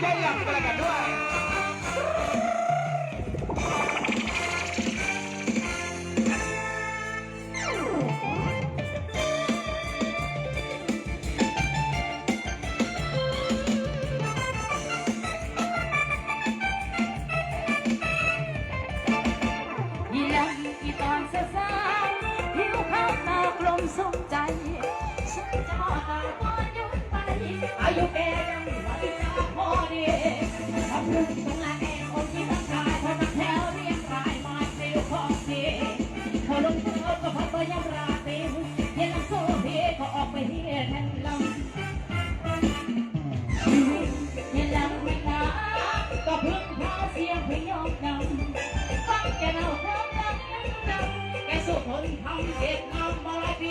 เย้ อยากไปกันด้วย ອີ່ແລງອີ່ຕອນເຊົ້າໆ ຜິວຂາວຕາກລົມສົມໃຈ ອາຍຸແກ່ຍັງໄວຕາພໍດີ ພັບລຸກຕົງໜ້າແອງອົງຍິງທັງກາຍ ພໍນັກແຖວລຽງລາຍມາເຊວຂອງດີ ເຂົາລົງເອົາກະພັບເບີຍາມລາຕີ ເຢັນລຳໂຊເພກໍອອກໄປເຮັດແມ່ນລຳ ເຫັນລຳແມ່ນລຳ ກໍເພິ່ງພາສຽງເພຍອກນຳ ຟັງແກ່ເລົ່າຄວາມຫຼັງຍັງນຳ ແກ່ສູ່ຄົນທຳເຮັດງາມມາຫຼາຍປີ